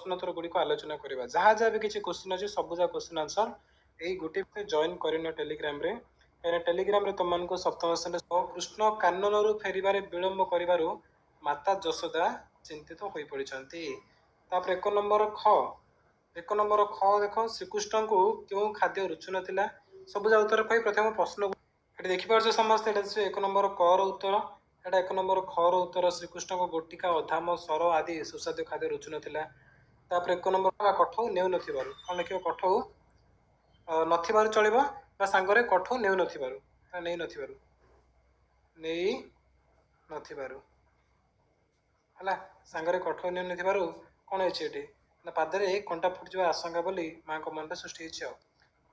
ପ୍ରଶ୍ନୋତ୍ତର ଗୁଡ଼ିକ ଆଲୋଚନା କରିବା। ଯାହା ଯାହା ବି କିଛି କୋଶ୍ଚିନ୍ ଅଛି, ସବୁ ଯାକ କୋଶ୍ଚିନ୍ ଆନ୍ସର ଏଇ ଗୋଟେ ଜଏନ୍ କରିନିଅ ଟେଲିଗ୍ରାମରେ, କାହିଁକିନା ଟେଲିଗ୍ରାମରେ ତମମାନଙ୍କୁ ସପ୍ତମ ଶ୍ରେଣୀ। କୃଷ୍ଣ କାନନରୁ ଫେରିବାରେ ବିଳମ୍ବ କରିବାରୁ ମାତା ଯଶୋଦା ଚିନ୍ତିତ ହୋଇପଡ଼ିଛନ୍ତି। ତାପରେ 1 ନମ୍ବର ଖ, 1 ନମ୍ବର ଖ ଦେଖ, ଶ୍ରୀକୃଷ୍ଣଙ୍କୁ କେଉଁ ଖାଦ୍ୟ ରୁଚି ନଥିଲା? ସବୁ ଯାକ ଉତ୍ତର ପାଇ ପ୍ରଥମ ପ୍ରଶ୍ନ ଏଠି ଦେଖିପାରୁଛ ସମସ୍ତେ। ଏଟା 1 ନମ୍ବର କ ର ଉତ୍ତର, ଏଟା 1 ନମ୍ବର ଖ ର ଉତ୍ତର। ଶ୍ରୀକୃଷ୍ଣଙ୍କ ଗୋଟିକା, ଅଧାମ, ସର ଆଦି ସୁସ୍ୱାଦୁ ଖାଦ୍ୟ ରୁଚି ନଥିଲା। ତାପରେ 1 ନମ୍ବର କଠଉ ନେଉନଥିବାରୁ କ'ଣ ଲେଖିବ? କଠଉ ନଥିବାରୁ ଚଳିବ, ବା ସାଙ୍ଗରେ କଠଉ ନେଉନଥିବାରୁ, ନେଇନଥିବାରୁ, ନେଇ ନଥିବାରୁ ହେଲା। ସାଙ୍ଗରେ କଠଉ ନେଉନଥିବାରୁ କ'ଣ ହେଇଛି ଏଠି ନା ପାଦରେ କଣ୍ଟା ଫୁଟିଯିବା ଆଶଙ୍କା ବୋଲି ମାଙ୍କ ମନରେ ସୃଷ୍ଟି ହେଇଛି। ଆଉ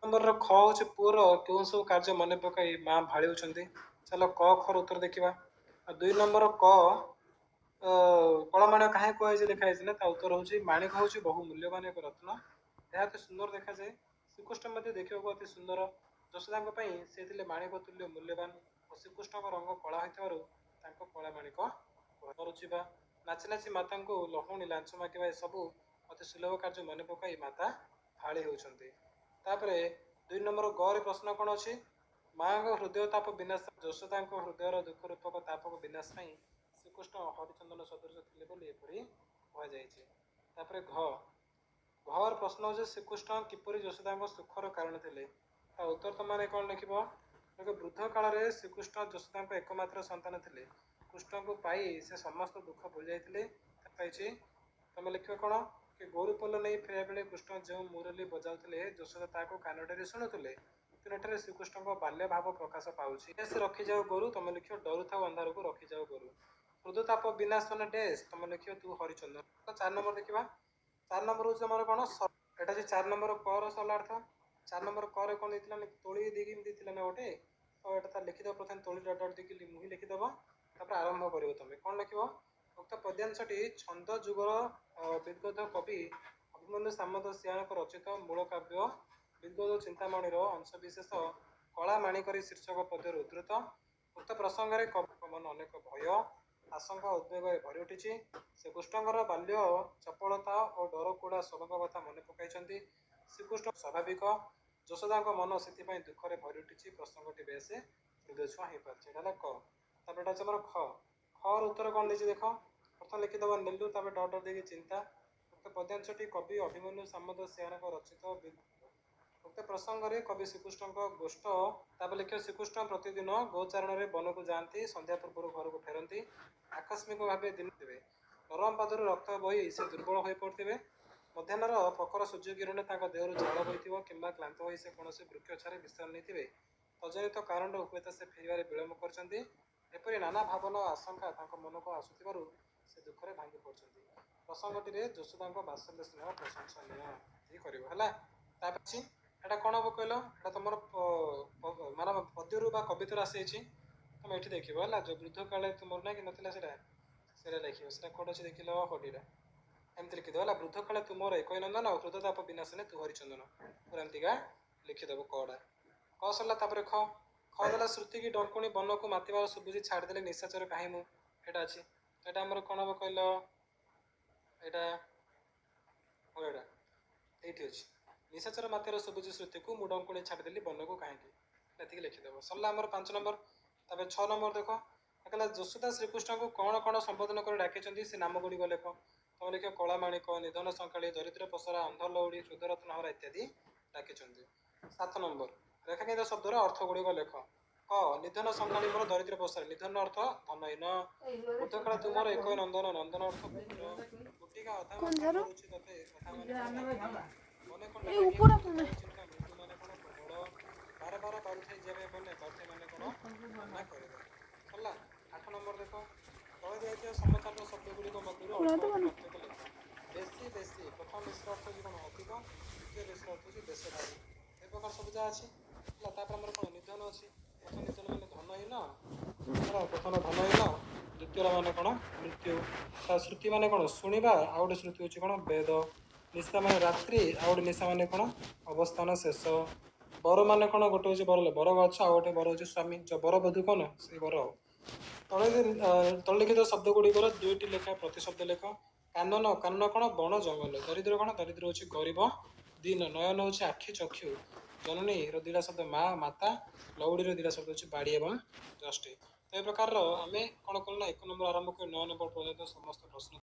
ନମ୍ବରର ଖ ହେଉଛି ପୁଅର କେଉଁ ସବୁ କାର୍ଯ୍ୟ ମନେ ପକାଇ ମା ଭାଳି ହେଉଛନ୍ତି? ଚାଲ କ ଖର ଉତ୍ତର ଦେଖିବା। ଆଉ 2 ନମ୍ବର କ, କଳମାଣିକ କାହିଁ କୁହାଯାଇଛି ଲେଖା ହେଇଛି ନା, ତା ଉତ୍ତର ହେଉଛି ମାଣିକ ହେଉଛି ବହୁ ମୂଲ୍ୟବାନ ଏକ ରତ୍ନ। ଏହା ଅତି ସୁନ୍ଦର ଦେଖାଯାଏ। ଶ୍ରୀକୃଷ୍ଣ ମଧ୍ୟ ଦେଖିବାକୁ ଅତି ସୁନ୍ଦର। ଯଶୋଦାଙ୍କ ପାଇଁ ସେ ଥିଲେ ମାଣିକ ତୁଲ୍ୟ ମୂଲ୍ୟବାନ ଓ ଶ୍ରୀକୃଷ୍ଣଙ୍କ ରଙ୍ଗ କଳା ହୋଇଥିବାରୁ ତାଙ୍କ କଳା ମାଣିକ କରୁଥିବା ନାଚି ନାଚି ମାତାଙ୍କୁ ଲହୁଣୀ ଲାଞ୍ଚ ମାଗିବା ଏସବୁ ଅତି ସୁଲଭ କାର୍ଯ୍ୟ ମନେ ପକାଇ ମାତା ଭାଳି ହେଉଛନ୍ତି। ତାପରେ 2 ନମ୍ବର ଗରେ ପ୍ରଶ୍ନ କ'ଣ ଅଛି? ମାଙ୍କ ହୃଦୟ ତାପ ବିନାଶ, ଯଶୋଦାଙ୍କ ହୃଦୟର ଦୁଃଖ ରୂପକ ତାପକୁ ବିନାଶ ପାଇଁ ଶ୍ରୀକୃଷ୍ଣ ହରିଚନ୍ଦନ ସଦୃଶ ଥିଲେ ବୋଲି ଏପରି କୁହାଯାଇଛି। ତାପରେ ଘ, ଘର ପ୍ରଶ୍ନ ହେଉଛି ଶ୍ରୀକୃଷ୍ଣ କିପରି ଯଶୋଦାଙ୍କ ସୁଖର କାରଣ ଥିଲେ? ତା ଉତ୍ତର ତମେ କ'ଣ ଲେଖିବ? ବୃଦ୍ଧ କାଳରେ ଶ୍ରୀକୃଷ୍ଣ ଯଶୋଦାଙ୍କ ଏକମାତ୍ର ସନ୍ତାନ ଥିଲେ। କୃଷ୍ଣଙ୍କୁ ପାଇ ସେ ସମସ୍ତ ଦୁଃଖ ଭୁଲି ଯାଇଥିଲେ। ପାଇଛି ତମେ ଲେଖିବ କ'ଣ କି ଗୋରୁ ପୋଲ ନେଇ ଫେରିବା ବେଳେ କୃଷ୍ଣ ଯେଉଁ ମୁରଲୀ ବଜାଉଥିଲେ, ଯଶୋଦା ତାହାକୁ କାନଡେରି ଶୁଣୁଥିଲେ। ତେଣୁ ଏଠାରେ ଶ୍ରୀକୃଷ୍ଣଙ୍କ ବାଲ୍ୟ ଭାବ ପ୍ରକାଶ ପାଉଛି। ରଖିଯାଉ ଗୋରୁ, ତମେ ଲେଖିବ ଡରୁଥାଉ ଅନ୍ଧାରକୁ ରଖିଯାଉ ଗୋରୁ। ହୃଦତାପ ବିନାଶନ ଡେସ୍, ତମେ ଲେଖିବ ତୁ ହରିଚନ୍ଦନ। 4 ନମ୍ବର ଦେଖିବା। 4 ନମ୍ବର ହେଉଛି ତମର କ'ଣ? ଏଟା ହେଉଛି 4 ନମ୍ବର କର ସରିଲା ଅର୍ଥ। 4 ନମ୍ବର କରେ କ'ଣ ଦେଇଥିଲା ନା ତୋଳି ଦେଇକି ଏମିତି ଦେଇଥିଲା ନା ଗୋଟେ, ତ ଏଟା ତାର ଲେଖିଦେବ ପ୍ରଥମେ ତୋଳି ଡଟ୍ ଡଟ୍ ଦେଇକି ମୁହିଁ ଲେଖିଦେବ। ତାପରେ ଆରମ୍ଭ କରିବ ତମେ କ'ଣ ଲେଖିବ? ଉକ୍ତ ପଦ୍ୟାଂଶଟି ଛନ୍ଦ ଯୁଗର ବିଦ୍ଗଧ କବି ଅଭିମନ୍ୟୁ ସାମନ୍ତ ସିଆଣଙ୍କ ରଚିତ ମୂଳ କାବ୍ୟ ବିଦ୍ଗଧ ଚିନ୍ତାମଣିର ଅଂଶବିଶେଷ କଳା ମାଣିକରି ଶୀର୍ଷକ ପଦ୍ୟରୁ ଉଦ୍ଧୃତ। ଉକ୍ତ ପ୍ରସଙ୍ଗରେ କବିଙ୍କ ମନ ଅନେକ ଭୟ, ଆଶଙ୍କା, ଉଦ୍ବେଗରେ ଭରି ଉଠିଛି। ସେ କୃଷ୍ଣଙ୍କର ବାଲ୍ୟ ଚପଳତା ଓ ଡରକୁଳା ସ୍ୱଭାବ କଥା ମନେ ପକାଇଛନ୍ତି। ଶ୍ରୀକୃଷ୍ଣ ସ୍ୱାଭାବିକ, ଯଶୋଦାଙ୍କ ମନ ସେଥିପାଇଁ ଦୁଃଖରେ ଭରି ଉଠିଛି। ପ୍ରସଙ୍ଗଟି ବେଶ ହୃଦୟ ଛୁଆଁ ହେଇପାରିଛି। ଏଇଟା ହେଲା କ। ତାପରେ ଏଟା ଅଛି ଆମର ଖ। ଖର ଉତ୍ତର କ'ଣ ଦେଇଛି ଦେଖ। ପ୍ରଥମେ ଲେଖିଦେବ ନେଲୁ, ତାପରେ ଡଟ୍ ଡଟ୍ ଦେଇକି ଚିନ୍ତା। ଉକ୍ତ ପଦ୍ୟାଂଶଟି କବି ଅଭିମନ୍ୟୁ ସାମନ୍ତ ସିଆଣଙ୍କ ରଚିତ ଉକ୍ତ ପ୍ରସଙ୍ଗରେ କବି ଶ୍ରୀକୃଷ୍ଣଙ୍କ ଗୋଷ୍ଠ। ତାପରେ ଲେଖିବ ଶ୍ରୀକୃଷ୍ଣ ପ୍ରତିଦିନ ଗୋଚାରଣରେ ବନକୁ ଯାଆନ୍ତି, ସନ୍ଧ୍ୟା ପୂର୍ବରୁ ଘରକୁ ଫେରନ୍ତି। ଆକସ୍ମିକ ଭାବେ ଦିନ ଥିବେ, ନରମ ପାଦରୁ ରକ୍ତ ବହି ସେ ଦୁର୍ବଳ ହୋଇପଡ଼ିଥିବେ। ମଧ୍ୟାହ୍ନର ପ୍ରଖର ସୂର୍ଯ୍ୟ କିରଣରେ ତାଙ୍କ ଦେହରୁ ଝାଳ ବହିଥିବ କିମ୍ବା କ୍ଳାନ୍ତ ହୋଇ ସେ କୌଣସି ବୃକ୍ଷ ଛାରେ ବିଶ୍ରାମ ନେଇଥିବେ। ତଜନିତ କାରଣରୁ ହୁଏତ ସେ ଫେରିବାରେ ବିଳମ୍ବ କରିଛନ୍ତି। ଏପରି ନାନା ଭାବନା ଓ ଆଶଙ୍କା ତାଙ୍କ ମନକୁ ଆସୁଥିବାରୁ ସେ ଦୁଃଖରେ ଭାଙ୍ଗି ପଡ଼ୁଛନ୍ତି। ପ୍ରସଙ୍ଗଟିରେ ଯଶୋଦାଙ୍କ ବାତ୍ସଲ୍ୟ ସ୍ନେହ ପ୍ରଶଂସନୀୟ କରିବ ହେଲା। ତାପରେ ଏଇଟା କ'ଣ ହବ କହିଲ? ଏଇଟା ତମର ମାନେ ପଦ୍ୟରୁ ବା କବିତାରୁ ଆସିଯାଇଛି। ତମେ ଏଠି ଦେଖିବ ହେଲା, ଯୋଉ ବୃଦ୍ଧ କାଳେ ତୁମର ନାଇଁ କି ନଥିଲା, ସେଟା ଲେଖିବ। ସେଟା କୋଉଠି ଅଛି ଦେଖିଲ? ହଟିଟା ଏମିତି ଲେଖିଦେବ ହେଲା, ବୃଦ୍ଧ କାଳେ ତୁମର ଏକଇ ନନ୍ଦନ, ହୃଦତାପ ବିନାଶନେ ତୁ ହରିଚନ୍ଦନ। ପୁରା ଏମିତିକା ଲେଖିଦେବ କଟା କ ସରିଲା। ତାପରେ ଖ, ଖ ଦେଲା ଶ୍ରୁତି କି ଡଙ୍କୁଣି ବନକୁ ମାତିବାର ଶୁଭୁଛି, ଛାଡ଼ିଦେଲେ ନିଶାଚର କାହିଁ ମୁଁ। ଏଇଟା ଅଛି। ଏଇଟା ଆମର କ'ଣ ହବ କହିଲ? ଏଇଟା ଏଇଟା ଏଇଠି ଅଛି, ନିଶାଚର ମାତିର ଶୁଭୁଛି ଶ୍ରୁତିକୁ, ମୁଁ ଡଙ୍କୁଣି ଛାଡ଼ିଦେଲି ବନକୁ କାହିଁକି, ଏତିକି ଲେଖିଦେବ। ସରିଲା ଆମର 5 ନମ୍ବର। ତାପରେ 6 ନମ୍ବର ଦେଖ। କହିଲା ଯଶୋଦା ଶ୍ରୀକୃଷ୍ଣଙ୍କୁ କ'ଣ କ'ଣ ସମ୍ବୋଧନ କରି ଡାକିଛନ୍ତି, ସେ ନାମ ଗୁଡ଼ିକ ଲେଖ। ତମେ ଲେଖିବ କଳାମାଣିକ, ନିଧନ ସଂକାଳୀ, ଦରିଦ୍ର ପସରା, ଅନ୍ଧ ଲଉଡ଼ି, ହୃଦରତ୍ନ ହରା ଇତ୍ୟାଦି ଡାକିଛନ୍ତି। 7 ନମ୍ବର ରେଖାଙ୍କିତ ଶବ୍ଦର ଅର୍ଥ ଗୁଡ଼ିକ ଲେଖ। କ ନିଧନ ସଂକାଳୀ ମୋର ଦରିଦ୍ର ପସରା, ନିଧନ ଅର୍ଥ ଧନହୀନ। ବୃଦ୍ଧକାଳ ତୁମର ଏକ ନନ୍ଦନ, ନନ୍ଦନ ଅର୍ଥ ପୁତ୍ର। ଗୋଟିକା ଅଧା ରୁଚି ତତେ କଥା ମନେ କଣ ଚିନ୍ତା, ମୃତ୍ୟୁ ମାନେ କଣ ପ୍ରବଳ। ବାର ବାର ବାରୁଥାଇ ଯିବା ପାଇଁ ବନେ, ବାରୁଥାଇ ମାନେ କଣ ମନା କରିବା। ସରିଲା। 8 ନମ୍ବର ଦେଖ, ତଳେ ଦିଆଯାଇଥିବା ସମକାଳୀନ ଶବ୍ଦ ଗୁଡ଼ିକ ମଧ୍ୟରୁ ଅଳ୍ପ ପାର୍ଥକ୍ୟ ଲେଖ। ବେଶୀ, ବେଶୀ। ପ୍ରଥମ ବେଶୀର ଅର୍ଥ ହେଉଛି କ'ଣ? ଅଧିକ। ଦ୍ୱିତୀୟ ବେଶୀର ଅର୍ଥ ହେଉଛି ବେଶଧାରୀ। ଏ ପ୍ରକାର ସବୁ ଯାହା ଅଛି ହେଲା। ତାପରେ ଆମର କ'ଣ ନିଧନ ଅଛି? ପ୍ରଥମ ନିଧନ ମାନେ ଧନହୀନ ହେଲା, ପ୍ରଥମ ଧନହୀନ, ଦ୍ୱିତୀୟର ମାନେ କ'ଣ? ମୃତ୍ୟୁ। ତା ଶ୍ରୁତି ମାନେ କ'ଣ? ଶୁଣିବା। ଆଉ ଗୋଟେ ଶ୍ରୁତି ହେଉଛି କ'ଣ? ବେଦ। ନିଶା ମାନେ ରାତ୍ରି, ଆଉ ଗୋଟେ ନିଶା ମାନେ କ'ଣ? ଅବସ୍ଥାନ ଶେଷ। ବର ମାନେ କ'ଣ? ଗୋଟେ ହେଉଛି ବର ବର ଗଛ, ଆଉ ଗୋଟେ ବର ହେଉଛି ସ୍ୱାମୀ। ବର ବଧୂ କ'ଣ ସେଇ ବର। ଆଉ ତଳେ ତଳେ ଲିଖିତ ଶବ୍ଦ ଗୁଡ଼ିକର 2ଟି ଲେଖାଏଁ ପ୍ରତିଶବ୍ଦ ଲେଖ। କାନନ, କାନନ କ'ଣ? ବଣ ଜଙ୍ଗଲ। ଦରିଦ୍ର କ'ଣ? ଦରିଦ୍ର ହେଉଛି ଗରିବ, ଦୀନ। ନୟନ ହେଉଛି ଆଖି, ଚକ୍ଷୁ। ଜନନୀର ଦୁଇଟା ଶବ୍ଦ ମା, ମାତା। ଲଉଡ଼ିର ଦୁଇଟା ଶବ୍ଦ ହେଉଛି ବାଡ଼ି ଏବଂ ଯଷ୍ଟି। ତ ଏ ପ୍ରକାରର ଆମେ କ'ଣ କଲୁ ନା 1 ନମ୍ବର ଆରମ୍ଭ କରି 9 ନମ୍ବର ପର୍ଯ୍ୟନ୍ତ ସମସ୍ତ ପ୍ରଶ୍ନ